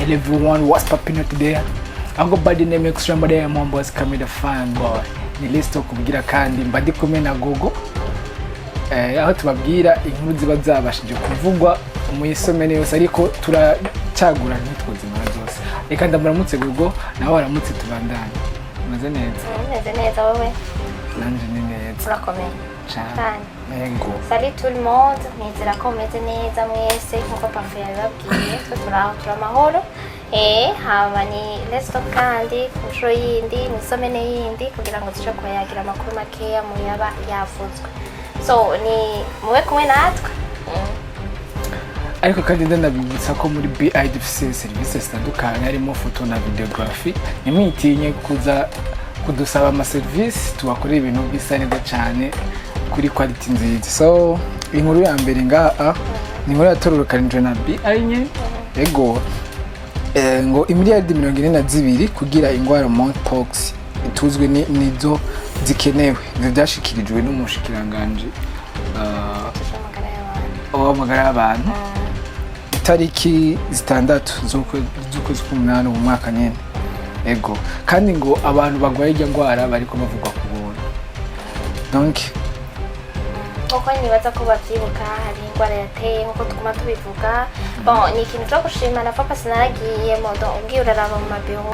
Hello everyone, what's popping up today? I go by the name Extra Mbada Mombos Kamida Fan Boy. Ni list kubwira kandi mba ndi kumwe na Gogo. Aho tubabwira inkuru ziba zabashije kuvugwa mu isomero yose, ariko turacagura ntitwozimara zose. Reka ndamuramutse Gogo, nawe waramutse, tubandanye. Umeze neza? Meze neza, wowe? Nanje ni neza. Urakomeye? Cane. Cyane. Yego. Salut tout le monde, nizera ko mumeze neza mwese nkuko Parfait yabibabwiye. Twe turi aho, turi amahoro. Hama ni Let's Talk kandi ku nshuro yindi, mu isomene yindi, kugira ngo tuje kubayagira amakuru makeya mu yaba yavuzwe. So ni mube kumwe natwe. Ariko kandi ndanabibutsa ko muri BI dufise serivisi zitandukanye, harimo photo na videography. Ntimwitinye kuza kudusaba amaserivisi, tubakorera ibintu bisa neza cyane kuri quality nziza. So inkuru ya mbere ngaha ni inkuru yatororokanijwe na BI nye. Ego, ngo imiliyaridi 42 kugira ingwara monkeypox ituzwe nizo zikenewe. Ivyo vyashikirijwe n'umushikiranganji tuje amagara y'abantu. W'amagara y'abantu, itariki 6 z'ukwezi k'umunani mu mwaka nyene. Ego, kandi ngo abantu barwaye irya ngwara bariko bavugwa ku buntu, donc Nkuko nibaza ko bavyibuka, hari ingwara yateye nkuko tuguma tubivuga. Bon, ni ikintu cyo gushima na papa sinaragiyemo. Donc ugiye uraraba mu mabiro,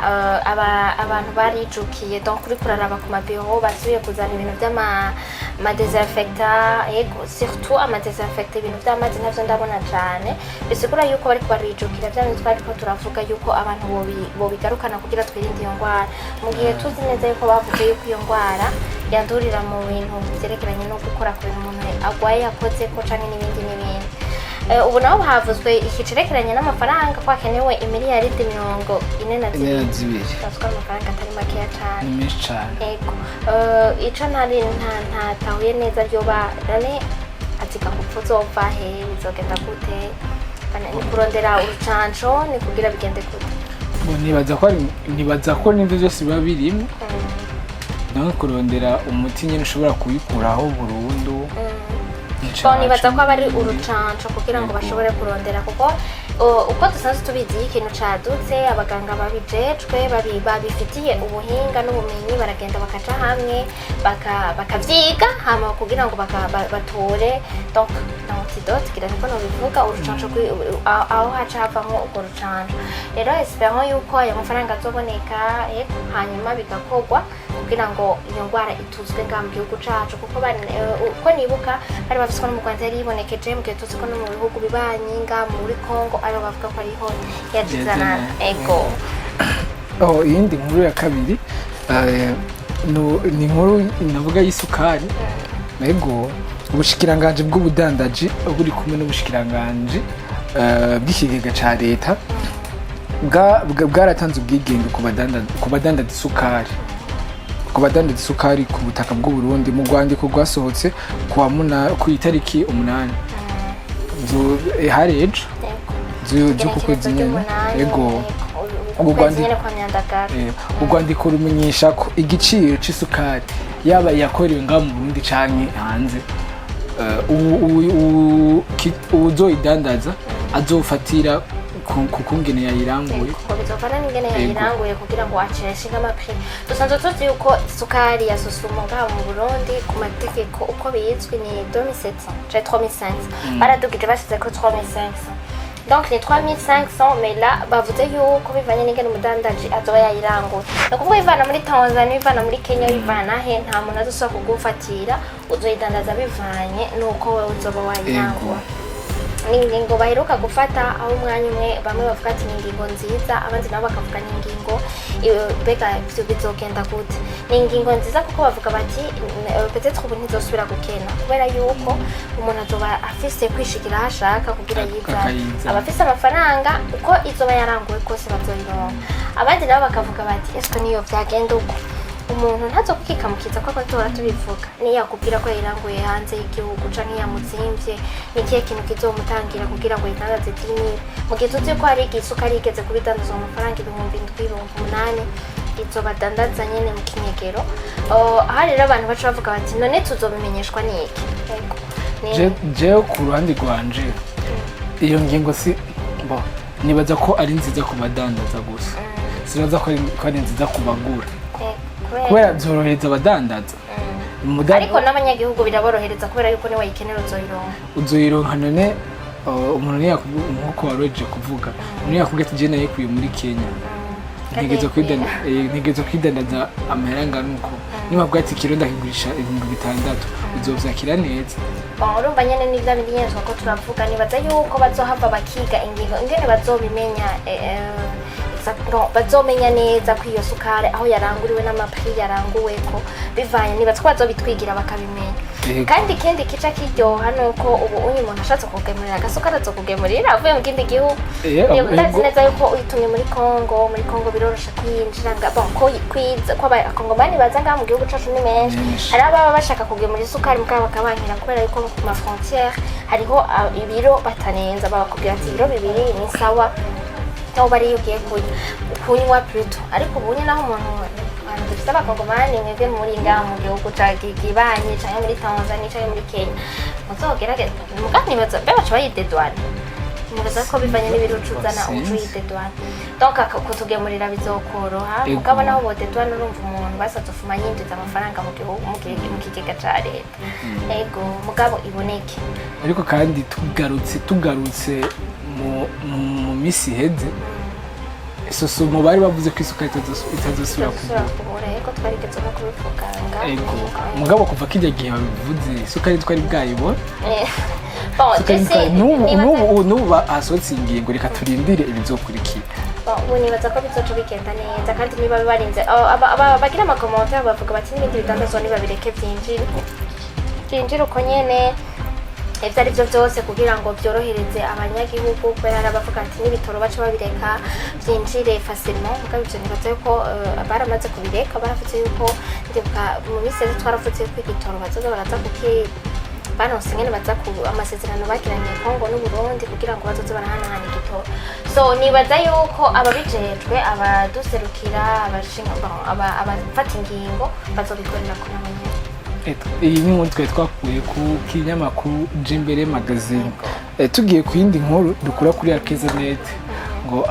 abantu barijukiye. Donc uriko uraraba ku mabiro, basubiye kuzana ibintu vy'ama ma désinfectant. Yego, surtout ama désinfectant, ibintu vy'amazi navyo ndabona cane. Bisigura yuko bariko barijukira vya bintu twariko turavuga yuko abantu bobigarukana kugira twirinde iyo ngwara, mu gihe tuzi neza yuko bavuze yuko iyo ngwara yandurira mu bintu vyerekeranye no gukora ku bintu umuntu agwaye yakozeko canke n'ibindi n'ibindi. Ubu naho havuzwe iki cerekeranye n'amafaranga, ko hakenewe imiliyaridi 42. 42. Turavuga amafaranga atari makeya cane. Ni menshi cane. Ego. Ico ntari ntatahuye neza, ryoba none aziga gupfa uzova he? Bizogenda gute? Ni kurondera urucanco, ni kugira bigende gute? Bo, nibaza ko n'ivyo byose biba birimo, nawe kurondera umuti nyine ushobora kubikuraho burundu. Bon, nibaza ko aba ari urucanco kugira ngo bashobore kurondera, kuko uko dusanzwe tubizi, iyo ikintu cadutse, abaganga babijejwe, babifitiye ubuhinga n'ubumenyi baragenda bakaja hamwe, bakavyiga, hama kugira ngo batore donc antidote, kugira niko nobivuga, urucanco, aho haca havamwo urwo rucanco. Rero espérons yuko ayo mafaranga azoboneka, yego, hanyuma bigakorwa kugira ngo iyo ngwara ituzwe ngaha mu gihugu cacu, kuko uko nibuka bari bafise ko no mu Rwanda yari yibonekeje, mu gihe tuzi ko no mu bihugu bibanyi ngaha muri Congo ariho bavuga ko ariho yajizanana. Ego. Oh, iyindi nkuru ya kabiri, ni inkuru navuga y'isukari. Ego, ubushikiranganji bw'ubudandaji buri kumwe n'ubushikiranganji bw'ikigega ca leta bwaratanze ubwigenge ku badandaza isukari ku butaka bw'u Burundi, mu rwandiko rwasohotse ku itariki 8 hari ejo z'uku kwezi nyene. Ego. Uku kwezi nyene kwa Myandagara. Urwandiko rumenyesha ko igiciro c'isukari, yaba iyakorewe ngaha mu Burundi canke hanze, uwuzoyidandaza azofatira ku kungene yayiranguye. Kuko bizovana n'ingene yayiranguye kugira ngo acireshe nk'ama prix. Dusanzwe tuzi yuko isukari ya Sosumo ngaha mu Burundi, ku mategeko uko bizwi, ni 2700 canke 3500. Baradugije, bashizeko 3500, donc ni 3500. Mais là bavuze yuko bivanye n'ingene umudandaji azoba yayiranguye, ni ukuvuga bivana muri Tanzania, bivana muri Kenya, bivana he, nta muntu azosubira kugufatira. Uzoyidandaza bivanye n'uko wewe uzoba wayirangura. Ni ingingo baheruka gufata, aho umwanya umwe bamwe bavuga ati ni ingingo nziza, abandi nabo bakavuga ni ingingo mbega ivyo bizogenda gute? Ni ingingo nziza kuko bavuga bati peut-être ubu ntizosubira gukena, kubera yuko umuntu azoba afise kwishikira aho ashaka kugira yizane. Akayizana. Abafise amafaranga, uko izoba yaranguwe kose bazoyironka. Abandi nabo bakavuga bati ese niyo vyagenda uko, umuntu ntazokukikamukiza ko tuhora tubivuga, niyo yakubwira ko yayiranguye hanze y'igihugu canke yamuzimvye, ni ikihe kintu kizomutangira kugira ngo yidandaze 10 000, mu gihe tuzi ko hari igihe isukari yigeze kubidandazwa mu mafaranga 7000, 8000, izo badandaza nyene mu kinyegero? Oh, aha rero abantu baca bavuga bati none tuzobimenyeshwa n'iki? Yego. Jewe ku ruhande rwanje, iyo ngingo si bo. Nibaza ko ari nziza ku badandaza gusa, sinibaza ko ari nziza ku bagura. Kubera Kubera byorohereza abadandaza. Ariko n'abanyagihugu biraborohereza, kubera yuko niwe wayikenera uzoyironka. Uzoyironka. None umuntu nkuko waroje kuvuga, umuntu yakubwira ati: "Je nayikuye muri Kenya, ntegerezwa kwidandaza amahera angana uko." Niba bwa ati: "Kiro ndakigurisha 6000," uzovyakira neza. Bon, urumva nyene ni bya bindi nyene twako turavuga. Nibaza yuko bazohava bakiga ingingo ingene bazobimenya, bon, bazomenya neza ko iyo sukari aho yaranguriwe n'ama prix yaranguweko bivanye. Nibaza ko bazobitwigira bakabimenya. Kandi ikindi kica kiryoha ni uko ubu unyu umuntu ashatse kugemurira agasukari azokugemurira avuye mu kindi gihugu. Ndazi neza yuko uyitumye muri Congo, muri Congo biroroshe kwinjira nga bon ko kwiza ko abakongomani baza ngaha mu gihugu cacu ni menshi. Benshi. Hari ababa bashaka kugemura isukari mugabo bakabankira, kubera yuko ku ma frontière hariho ibiro batanenza, babakubwira ati ibiro 2 ni sawa, aho bari iyo ugiye kunywa plutôt. Ariko ubu nyine aho umuntu, abantu dufite abakongomani, mwebwe muri ngaha mu gihugu ca kibanyi, canke muri Tanzania canke muri Kenya, muzogerageze. Mugabo nibaza mbe baca bayidedwana, nibaza ko bivanye n'ibiro uca uzana uca Sinzi. uyidedwana, donc kutugemurira bizokoroha. Mugabo naho bodedwana, urumva umuntu basazofuma yinjiza amafaranga mu gihugu, mu kigega ca leta. Ego, mugabo iboneke. Ariko kandi tugarutse mu misi iheze, SOSUMO bari bavuze ko isukari itazosubira itazosubira kugura. Kubura, ego, twarigeze no kubivuga ngaho. Ego, mugabo kuva kijya gihe babivuze, isukari twari bwayibona. Bon, Isukari je sais, n'ubu hasohotse ingingo, reka turindire ibizokurikira. Bon, ubu nibaza ko bizoca bigenda neza. Kandi niba bibarinze bagira ama commentaires bavuga bati n'ibindi bidandazwa nibabireke byinjire, byinjire uko nyene, ibyo ari byo byose, kugira ngo byorohereze abanyagihugu, kubera hari abavuga ati n'ibitoro baca babireka byinjire facilement. Mugabo ivyo nibaza yuko baramaze kubireka. Baravuze yuko, ndibuka mu minsi yeze twaravuze yuko igitoro bazoza baraza kuki baronse ingene baza ku amasezerano bagiranye Kongo n'Uburundi kugira ngo bazoze barahanahana igitoro. So nibaza yuko ababijejwe, abaduserukira, abashinga, bon, abafata ingingo bazobikorera kuri abo nyene. Iyi ni inkuru twari twakuye ku kinyamakuru Jimbere Magazine. Tugiye ku yindi nkuru dukura kuri Akeza.net, ngo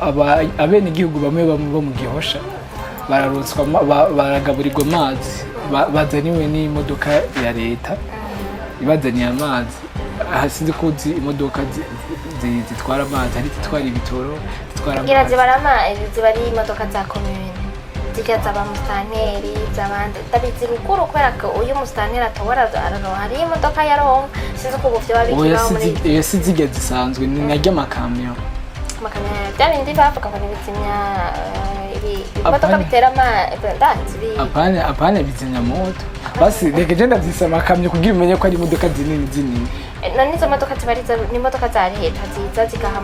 abenegihugu bamwe bamwe bo mu Gihosha bararonswa baragaburirwa amazi bazaniwe n'imodoka ya leta ibazaniye amazi. Aha sinzi ko uzi imodoka zitwara amazi, hari izitwara ibitoro, zitwara Ngira amazi. Ziba ari imodoka za commune, zirya zaba musitanteri z'abandi. Ndabizi ruguru, kubera ko uyu musitanteri atobora araronka, hariyo imodoka yaronka. Sinzi ko ubu vyoba Oya, bikibaho muri oya, si zirya zisanzwe, ni naryo amakamyo. Amakamyo bya bindi bavuga ngo ntibizimya ibimodoka Apana. bitera amazi, ndazi Apana, apana bizimyamoto. Basi reka je ndavyise amakamyo kugira umenye ko ari imodoka zinini zinini. None izo modoka ziba ari ni imodoka za leta ziza zigaha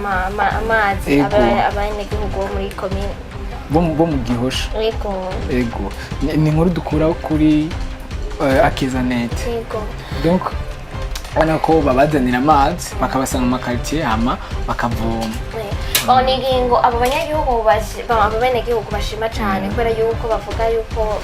amazi abenegihugu bo muri komine Bo mu Gihosha. Yego. Ego, ni inkuru dukura kuri Akeza.net. Donc ubona ko babazanira amazi, bakabasanga mu ma quartier, hama bakavoma. Bon, ni ingingo abo banyagihugu abo benegihugu bashima cyane, kubera yuko bavuga yuko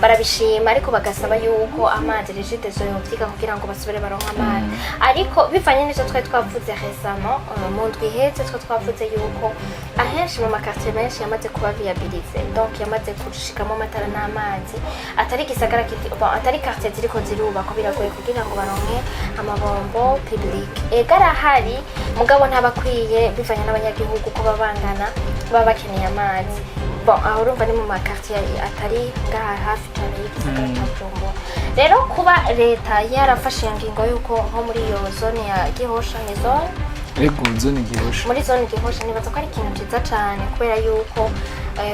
barabishima, ariko bagasaba yuko amazi REGIDESO yovyiga kugira ngo basubire baronke amazi. Ariko bivanye n'ivyo twari twavuze récemment, mu ndwi iheze, twe twavuze yuko ahenshi mu ma quartier menshi yamaze kuba viabilisé, donc yamaze gushikamo amatara n'amazi, atari igisagara bon, atari quartier ziriko zirubakwa, biragoye kugira ngo baronke amabombo public. Ega arahari, mugabo ntabakwiye bivanye n'abanyagihugu uko baba bangana, baba bakeneye amazi. Bon, aho urumva ni mu ma quartier atari ngaha hafi cyane y'igisagara ca Bujumbura. Rero kuba leta yarafashe iyo ngingo yuko nko muri iyo zone ya Gihosha, ni zone Ego, zone Gihosha. Muri zone Gihosha, nibaza ko ari ikintu ciza cane, kubera yuko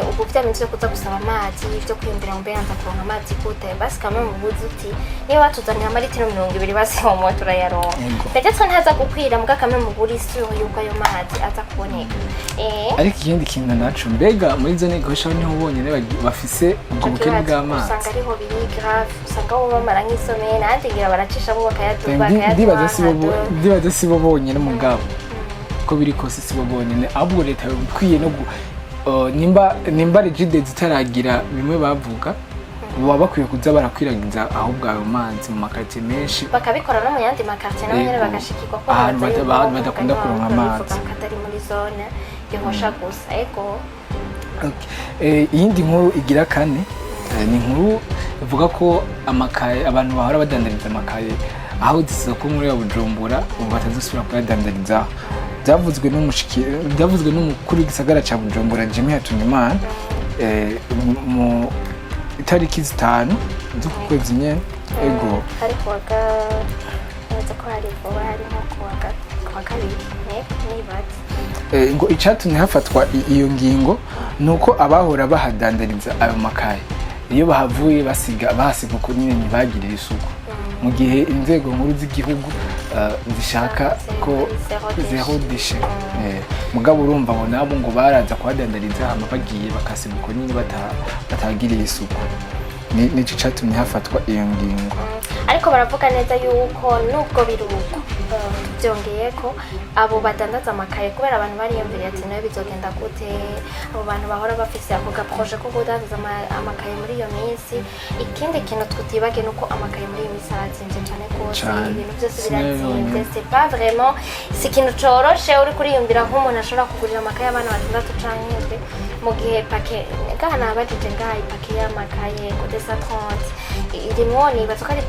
ubu vya bintu vyo kuza gusaba amazi, vyo kwiyumvira ngo mbega nza kuronka amazi gute, basi kamwe mu buzi uti niba batuzanira amaritiro 20, basi homo turayaronka. Peut-être ntaza gukwira, muga kamwe mu buri sûr yuko ayo mazi aza kuboneka. Ariko ikindi kintu naco, mbega muri zone Gihosha niho bonyene bafise ubwo bukene bw'amazi? Usanga ariho biri grave, usanga bo bamara nk'i semaine, ahandi ngira baracishamo bakayaduha. Ndibaza si bo bonyene, mugabo ko biri kose si bo bonyene. Ahubwo leta ikwiye no nimba REGIDESO itaragira bimwe bavuga, baba bakwiye kuza barakwiragiza ahubwo ayo mazi mu ma quartier menshi. Bakabikora no mu yandi ma quartier nabo nyene bagashikirwa ko Ahantu baza yuko ahantu badakunda bavuga kuronka ko amazi. babivuga ko atari muri zone Gihosha gusa, ego. Okay. Iyindi nkuru igira kane, ni inkuru ivuga ko amakaye, abantu bahora badandariza amakaye aho isoko muri ya Bujumbura, ubu batazosubira kuyadandarizaho. Byavuzwe n'umukuru w'igisagara ca Bujumbura, Jimmy Hatungimana, mu itariki 5 z'uku kwezi nyene, ego. Hari kuwa nzi ko hari vuba, hari nko kuwa kabiri, nibaze. Ngo icatumye hafatwa iyo ngingo ni uko abahora bahadandariza ayo makaye, iyo bahavuye basiga bahasiga uko nyine, ntibagirire isuku, mu gihe inzego nkuru z'igihugu zishaka ko zéro zéro déchet. Mugabo urumva ngo nabo ngo baraza kuhadandariza, hama bagiye bakasiga uko nyine, batagiriye isuku. Nico catumye hafatwa iyo ngingo. Ariko baravuga neza yuko nubwo biri uko, tubyongeye ko abo badandaza amakaye, kubera abantu bariyumviriye ati: "Nawe bizogenda gute?" Abo bantu bahora bafise ako ga projet ko kudandaza amakaye muri iyo minsi. Ikindi kintu tutibage nuko amakaye muri iyi minsi arazimvye cane rwose. Cane. Ibintu byose Sinayo birazimvye. yonyene. C'est pas vraiment, si ikintu coroshe uri kuriyumvira nk'umuntu ashobora kugurira amakaye abana batandatu canke indwi, mu gihe paquet ngaha, nabajije ngaha, i paquet y'amakaye ngo 230, irimwo nibaza ko ari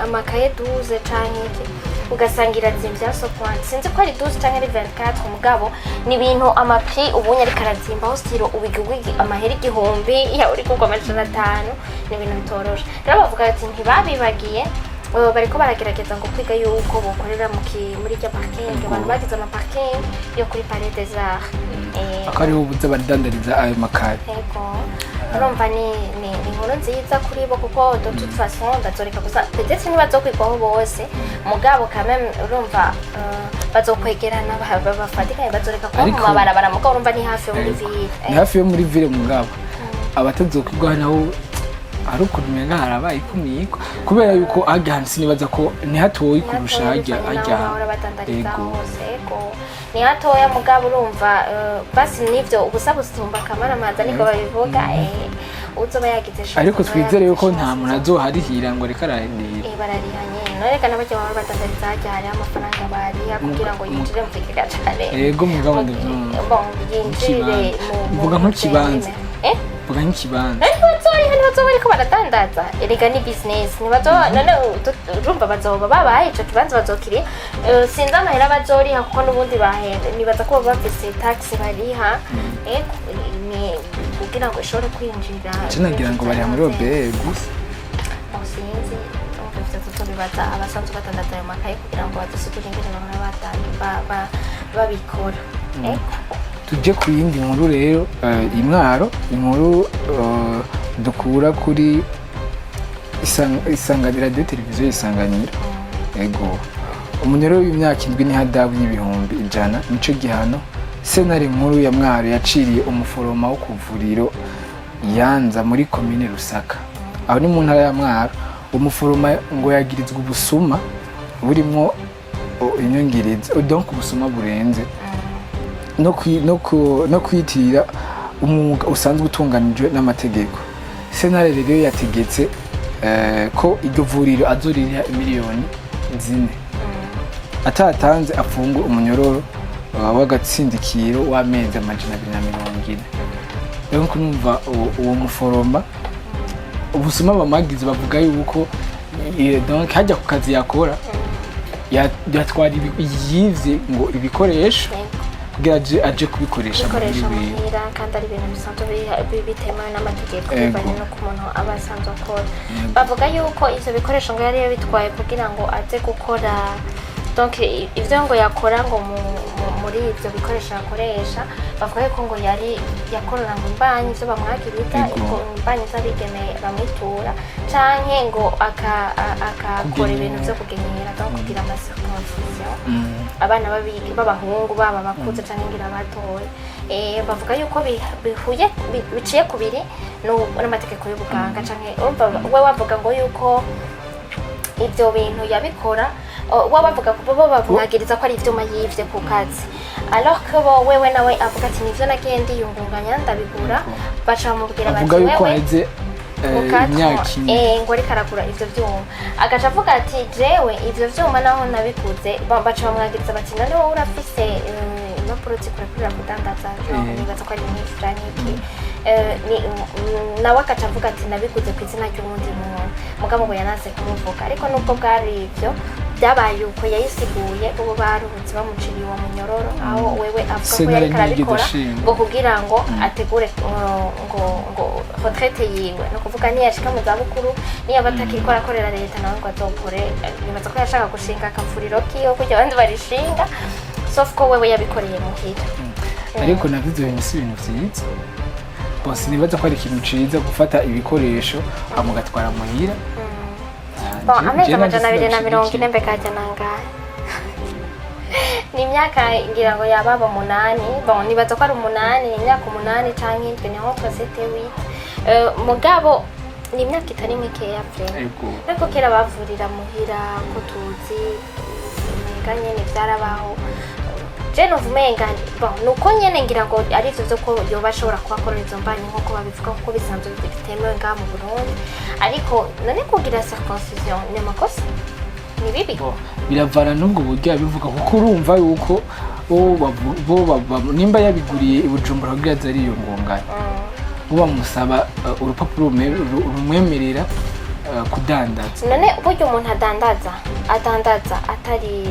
amakaye 12 canke iki, ugasanga irazimvye à ce point. Sinzi ko ari 12 canke ari 24, mugabo ni ibintu ama prix ubunye ariko arazimba, aho stylo ubigugwa amahera 1000 ya uri kugwa 500. Ni ibintu bitoroshe. Rero bavuga ati ntibabibagiye, bariko baragerageza ngo kwiga yuko bokorera muri irya parking, abantu bagize ama parking yo kuri Palais des Arts. Akaba ariho buza baradandariza ayo makaye. Ego, urumva ni inkuru nziza kuri bo, kuko de toute façon bazoreka gusa, peut-être ntibazokwigwaho bose, mugabo quand même urumva bazokwegerana, bafatikanye, bazoreka kuba mu mabarabara, mugabo urumva ni hafi yo muri ville. Ni hafi yo muri ville, mugabo abatazokwigwaho naho hari ukuntu umenga harabaye ikumiko, kubera yuko harya hantu sinibaza ko ni hatoyi kurusha harya. Bahora badandariza Ego. hose. Ego, ni hatoya, mugabo urumva basi nivyo ubusa busumba akamaramaza, niko babivuga. Uzoba yagize chance, Ariko uzoba twizere yagize yuko nta chance, muntu azoharihira ngo reka ararihira. Barariha nyene. None reka n'abarya bahora badandariza harya, hariho amafaranga bariha kugira ngo yinjire mu kigega ca leta. Ego, mugabo ndavyumva. Bon, yinjire mu Mvuga nk'ikibanza. Eh? Mvuga nk'ikibanza. None ntibazoriha, ntibazoba bariko baradandaza? Erega ni business, ntibazoba. None urumva bazoba babaye ico kibanza bazokiriha. Sinzi amahera bazoriha, kuko n'ubundi bahenda, nibaza ko baba bafise taxe bariha, ni kugira ngo ishobore kwinjira. Je nagira ngo bariha muri OBR gusa. Bon, sinzi, urumva ivyo tuzobibaza abasanzwe badandaza ayo makaye kugira ngo badusigure ingene bahora babikora. Tujye ku yindi nkuru rero, imwaro, inkuru dukura kuri Isanganiro, radiyo televiziyo Isanganiro. Ego, umunyoro w'imyaka 7 n'ihadabu y'100.000, nico gihano sentare nkuru ya Mwaro yaciriye umuforoma wo ku vuriro Yanza muri komine Rusaka, aho ni mu ntara ya Mwaro. Umuforoma ngo yagirizwa ubusuma burimwo inyongereza, donc ubusuma burenze no kwitirira umwuga usanzwe utunganijwe n'amategeko. Sentare rero yategetse ko iryo vuriro azoririha miliyoni 4, atatanze afungwe umunyororo w'agatsindikiro w'amezi 240. Rero numva uwo muforoma, ubusuma bamagize, bavuga yuko donc hajya ku kazi yakora yatwara yivye ngo ibikoresho kugira aje kubikoresha muri Bikoresha wiwe. Muhira, kandi ari ibintu bisanzwe bitemewe n'amategeko, Ego. bivanye n'uko umuntu aba asanzwe akora. Bavuga yuko ivyo bikoresho ngo yari yabitwaye kugira ngo aze gukora, donc ivyo ngo yakora ngo muri ivyo bikoresho yakoresha, bavuga yuko ngo yari yakorora ngo imbanyi, ivyo bamwagiriza, Ego. ngo imbanyi z'abigeme bamwitura, canke ngo akakora Kugenyera. ibintu vyo kugenyera, donc kugira ama circoncision abana b'abahungu, baba bakuze canke ngira batoya. Bavuga yuko bihuye biciye kubiri n'amategeko y'ubuganga, canke urumva we wavuga ngo yuko ivyo bintu yabikora, we bavuga bo bamwagiriza ko ari ivyuma yivye ku kazi, alors que bo wewe nawe avuga ati: "Nivyo nagiye ndiyungunganya ndabigura." Baca bamubwira bati: Avuga yuko "Wewe haheze imyaka 4." Ngo ariko aragura ivyo vyuma, agaca avuga ati: "Jewe ivyo vyuma naho nabiguze." Baca bamwagiriza bati: "None wowe urafise no impapuro zikurekurira kudandaza, genre Eh. nibaza ko ari NIF canke iki. Nawe agaca avuga ati nabiguze ku izina ry'uwundi muntu, mugabo ngo yanase kumuvuga. Ariko nubwo bwari ivyo, byabaye uko yayisiguye, ubu baruhutse bamuciriye uwo munyororo, aho wewe avuga ko Sentare yariko ntiyigeze arabikora ashinga. ngo kugira ngo ategure ngo retraite yiwe, ni ukuvuga niyashika mu zabukuru, niyaba atakiriko arakorera leta, nawe ngo azokore. Nibaza ko yashaka gushinga akavuriro kiwe kugira abandi barishinga, sauf ko wewe yabikoreye muhira. Ariko navyo ivyo bintu si ibintu vyiza bose. Nibaza ko ari ikintu ciza gufata ibikoresho hama ugatwara muhira. Ah, Bon, amezi je nanje 240 sinabishigikiye. Mbega nangahe? Ni imyaka ngira ngo yababa 8. Bon, nibaza ko ari 8, ni imyaka 8 canke 7, ni entre 7 et 8. Mugabo ni imyaka itari mikeya vraiment. Ego. Ariko kera bavurira muhira, ko tuzi umenga nyene vyarabaho. Je numva umenga, bon, nuko nyene ngira ngo ari ivyo vyo ko yoba ashobora kuba akorera izo mbanyi nkuko babivuga, kuko bisanzwe bitemewe ngaha mu Burundi. Ariko none kugira circoncision ni amakosa? Ni bibi? Bo, biravana n'ubwo buryo yabivuga, kuko urumva yuko bo nimba yabiguriye i Bujumbura kugira aze ariyungunganya, bo bamusaba urupapuro rumwemerera kudandaza. None burya umuntu adandaza atari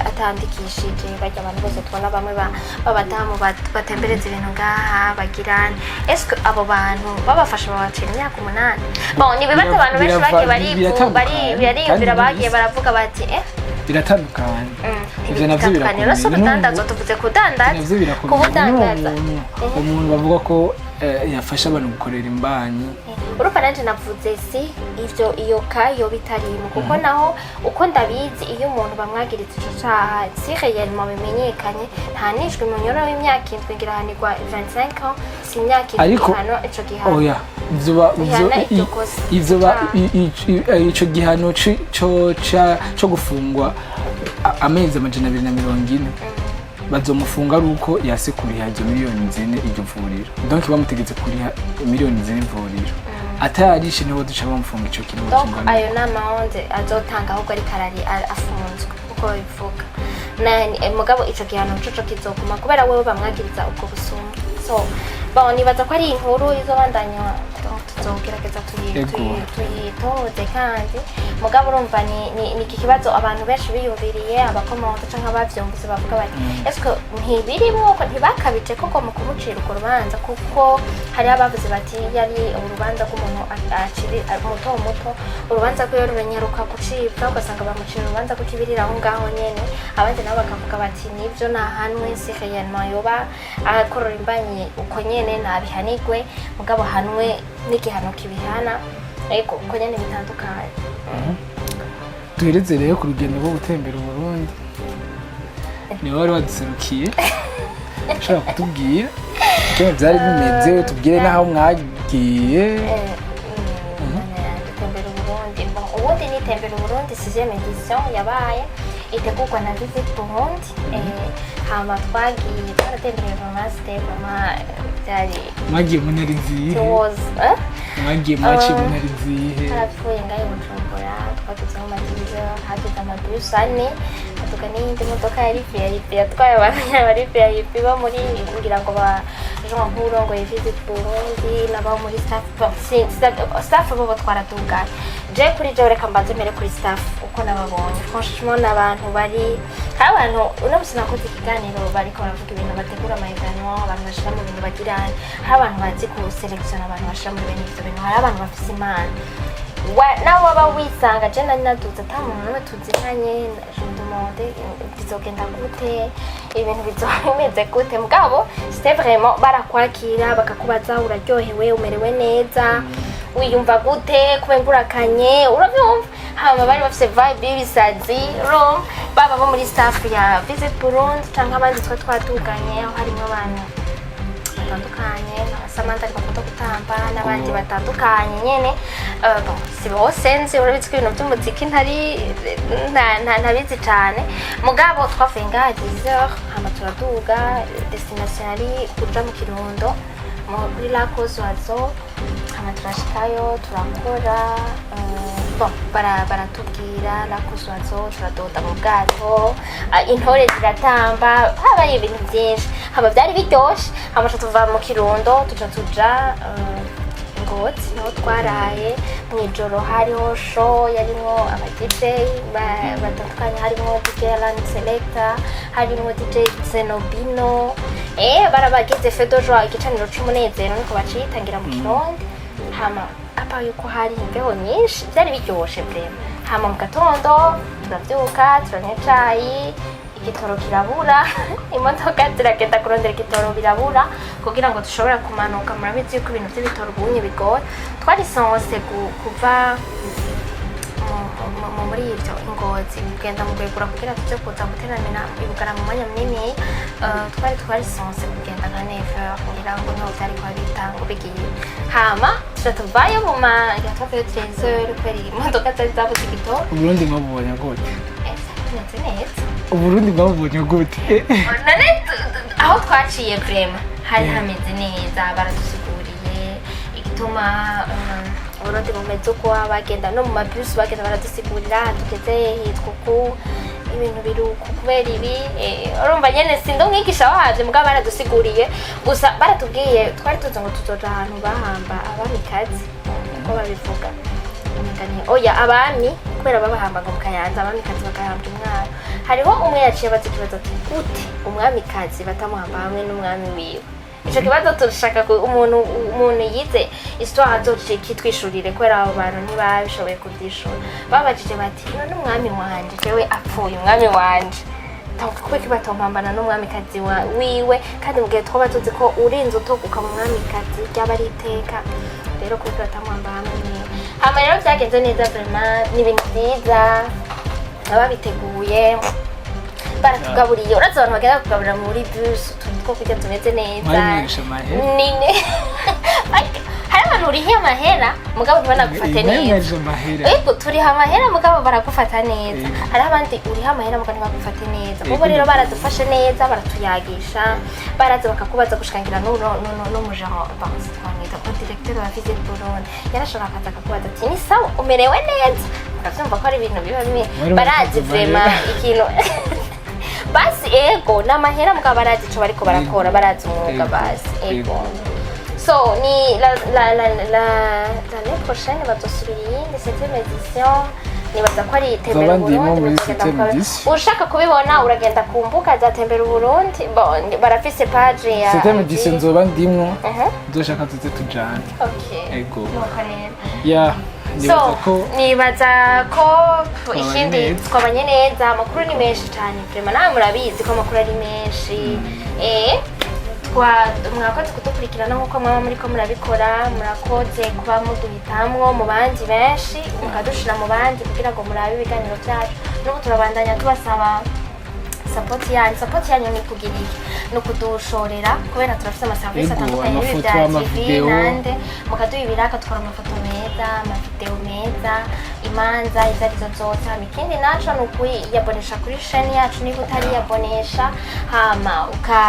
atandikishije, barya abantu bose tubona bamwe b'abadamu batembereza ibintu ngaha bagira, est-ce abo bantu babafasha babacira imyaka 8? Bon, ni ibibazo abantu benshi bagiye Biratandukanye, bariyumvira, kandi bagiye ntibisa. baravuga bati Biratandukanye. Ivyo navyo Bitandukanye. Rero si birakomeye. ubudandazo, tuvuze kudandaza, Navyo birakomeye. kubudandaza. Umuntu bavuga ko yafasha abantu gukorera imbanyi. Urumva nanje navuze si ivyo, iyo ka yoba itarimo, kuko naho uko ndabizi, iyo umuntu bamwagiriza ico caha, si réellement bimenyekanye, ntahanishwa umunyororo w'imyaka 7, ngira ahanirwa 25 ans, si imyaka 7. Ariko Igihano, ico gihano oya, ivyo ba ivyo Bihana iryo kosa. Ivyo ba Icaha. Ico gihano co gufungwa amezi 240, bazomufunga ari uko yase kuriha izo miliyoni 4 iryo vuriro. Donc bamutegetse kuriha miliyoni 4 ivuriro, atayarishe niho duca bamufunga ico kiringo Donc kingana. ayo ni amahonde azotanga ahubwo ariko arari afunzwe uko babivuga. Mugabo ico gihano coco kizoguma kubera wewe bamwagiriza ubwo busuma. So bon, nibaza ko ari inkuru izobandanya, donc tuzogerageza Ego. tuyitoze. Kandi mugabo urumva ni iki kibazo abantu benshi biyumviriye, abakomanta canke abavyumvise bavuga bati est-ce ntibirimwo ko ntibakabije koko mu kumucira urwo rubanza? Kuko hariho abavuze bati yari urubanza rw'umuntu akiri muto muto, urubanza rwiwe ruranyaruka gucibwa, ugasanga bamucira urubanza rw'ikibirira aho ngaho nyene. Abandi nabo bakavuga bati nibyo, nahanwe, si réellement yoba akorora imbanyi uko nyene, nabihanigwe, mugabo hanwe n'igihano kibihana. Ariko uko nyene bitandukanye. Duhereze rero ku rugendo rwo gutembera Uburundi, niwe wari waduserukiye. Ushobora kutubwira ukuntu byari bimeze, tubwire n'aho mwagiye? Dutembera Uburundi. Bon, ubundi ni Tembera Uburundi sixième édition yabaye itegurwa na Visit Burundi. Hama twagiye, twaratembereye vraiment, c'était vraiment byari Mwagiye mu ntara izihe? It was Mwagiye, mwaciye mu ntara izihe? Twarapfuye ngaho i Bujumbura, twaduze mu mateleviziyo, haduze amabus ane, haduka n'iyindi modoka yari VIP yatwaye abantu bari VIP bo muri, ngira ngo ba Jean nk'urongoye Visit Burundi n'abo muri staff. Bon, staff bo twaraduganye. Je kuri je, reka mbanze mbere kuri staff uko nababonye. Franchement, n'abantu bari, hari abantu, uno musi nakoze ikiganiro bariko baravuga ibintu bategura ama événement, abantu bashira mu bintu bagira, hari abantu bazi kusélectionna abantu bashira muri bene ivyo bintu, hari abantu bafise impano. Nawe waba wisanga. Je nari naduze ata muntu n'umwe tuzinanye, je me demande bizogenda gute, ibintu bizoba bimeze gute. Mugabo c'était vraiment barakwakira, bakakubaza uraryohewe, umerewe neza, wiyumva gute, kuba imburakanye, urabyumva. Hama bari bafise vibe y'ibisazi, urumva, baba bo muri staff ya Visit Burundi canke abandi twe twaduganye, aho harimo abantu batandukanye, abasamantari bakunda gutamba n'abandi batandukanye nyene. Bon, si bose nzi, urabizi ko ibintu by'umuziki ntari ntabizi cane. Mugabo twavuye ngaha 10h, hama turaduga, destination yari kuja mu Kirundo kuri Lac aux Oiseaux. Hama turashikayo, turakora. Bon, baratubwira lakuswazo, turadoda mu bwato, intore ziratamba, habaye ibintu byinshi, haba byari biryoshe. Hama tuca tuva mu Kirundo, tuca tuja Ngozi, niho twaraye. Mw'ijoro hariho show yarimwo aba DJ batandukanye, harimwo DJ Alan Selector, harimwo DJ Zenobino. Barabagize feu de joie, igicaniro c'umunezero niko bacitangira mu Kirundi. Hama apa yuko hari imbeho nyinshi, byari biryoshe vraiment. Hama mu gatondo turavyuka, turanywa icayi, igitoro kirabura, imodoka ziragenda kurondera igitoro birabura kugira ngo dushobore kumanuka. Murabizi yuko ibintu by'ibitoro ubunye bigoye. Twari censé kuva muri ibyo Ingozi kugenda mu Rwegura kugira tujye kuza guteramira i Bugarama mu mwanya munini. Twari censé kugenda nka 9h ngira ngo niho vyari kuba bitango bigiye. Hama tuca tuvayo mu ma ngira twavuye 13h kubera imodoka zari zabuze igitoro. Uburundi mwabubonye gute? Bimeze neza. Uburundi mwabubonye gute? None aho twaciye vraiment hari hameze neza, baradusiguriye igituma Uburundi bumeze uko, bagenda no mu mabus bagenda baradusigurira, tugeze hitwa uku, ibintu biri uku kubera ibi. Urumva nyene sindi umwigisha wavyo, mugabo baradusiguriye gusa, baratubwiye. Twari tuzi ngo tuzoja ahantu bahamba abamikazi, uko babivuga umenga ni oya, abami, kubera babahambaga mu Kayanza, abamikazi bagahambwa umwana. Hariho umwe yaciye abaza ikibazo ati: "Gute umwamikazi batamuhamba hamwe n'umwami wiwe?" Ico kibazo turashaka ko umuntu yize histoire azoce kitwishurire, kubera abo bantu ntibabishoboye kuvyishura. Babajije bati: "None umwami wanje, jewe apfuye umwami wanje, donc kubera ko batompambana n'umwamikazi wiwe, kandi mu gihe twaba tuzi ko urinze utoga ukaba umwamikazi ryaba ari iteka, rero kuko batamuhamba hamwe niwe?" Hama rero byagenze neza vraiment, ni ibintu byiza ababiteguye baratugaburiye. Urazi abantu bagenda kugaburira muri bus utuntu two kurya tumeze neza. Mwari mwirisha amahera? Nine hari abantu urihiye amahera mugabo ntibanagufate Mwari neza. mwirisha amahera? Ego, turiha amahera mugabo baragufata neza. Yego. Hariho abandi uriha amahera mugabo ntibagufate neza. Yego. Ubu rero baradufashe neza, baratuyagisha, baraza bakakubaza gushikangira n'umujean, twamwita ko directeur wa Visit Burundi, yarashobora akaza akakubaza ati: "Ni sawa, umerewe neza?" Ukavyumva ko ari ibintu biba bimwe Mwari barazi mwakoze vraiment amahera. ikintu basi. Ego, ni amahera mugabo barazi ico bariko barakora, barazi umwuga. Yego. Basi ego. Yego. So ni la la la la l'année prochaine bazosubira iyindi septième édition, nibaza ko ari Tembera Nzoba ndimo Uburundi. muri Muzogenda septième mukabibona. édition. Ushaka kubibona uragenda ku mbuga za Tembera Uburundi. Bon, barafise page ya Septième IG. édition nzoba ndimwo. Nzoshaka tuze tujane. Okay. Ego. Nuko rero. Ya, So nibaza ko nibaza ko twabanye ikindi neza. Twabanye neza. Amakuru ni menshi cyane vraiment, nawe murabizi ko amakuru ari menshi. Twa mwakoze kudukurikirana nk'uko mwaba muriko murabikora, murakoze kuba muduhitamwo mu bandi benshi, mukadushira mu bandi kugira ngo murabe ibiganiro byacu. N'ubu turabandanya tubasaba support yanyu. Support yanyu ni kugira iki? Ni ukudushorera, kubera turafite amaserivisi Yego, atandukanye n'ibi amafoto, bya TV amavideo. nande mukaduha ibiraka, tukora amafoto meza, amavideo meza, imanza izo arizo zose. Hama ikindi naco ni ukwiyabonesha kuri chaîne yacu niba utariyabonesha, hama uka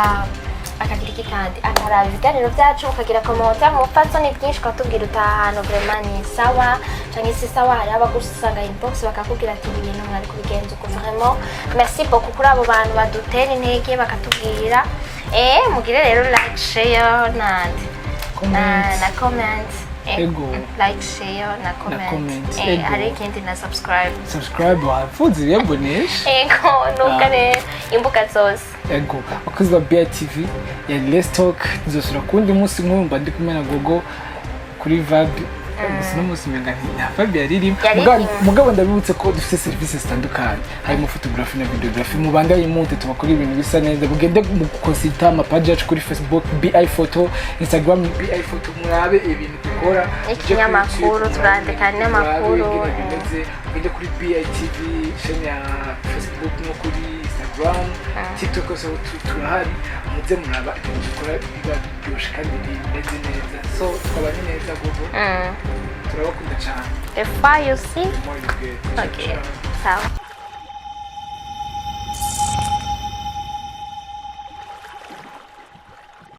akagira iki kandi akaraba ibiganiro byacu, ukagira commentaire mu bupfasoni bwinshi, ukatubwira utaha ahantu vraiment ni sawa canke si sawa. Hariho abagusanga inbox bakakubwira ati: "Ibi bintu mwari kubigenza uko." Vraiment merci beaucoup kuri abo bantu badutera intege bakatubwira. Mugire rero like, share nande na Comment. Na comment. Ego. Like, share na comment. Comment, ego. Hari ikindi na subscribe. Subscribe wafuze ibiyabonesha. Ego, nuko Ah. rero imbuga zose. Ego, abakozi ba BITV ya Let's Talk, tuzosubira kuwundi munsi nk'ubu mba ndi kumwe na Gogo kuri Vibe. Gusa uno munsi umenga nta Vibe yaririmo. Yaririmo. Mugabo ndabibutse ko dufite serivisi zitandukanye, harimo photography na videography. Mubandanye mute tubakora ibintu bisa neza, mugende mu consulta amapaji yacu kuri Facebook BI Photo, Instagram BI Photo, murabe ibintu dukora. Muje kuri Ikinyamakuru, YouTube, turandika murabe n'amakuru, ingene bimeze. Mugende kuri BITV chaîne ya Facebook no kuri Instagram, TikTok hose turahari. Muze muraba ibintu dukora, biba biryoshe kandi bimeze neza. So twabanye neza, Gogo. Turabakunda cyane. The far you see. The more you get. Okay. Ciao, ciao. Sawa.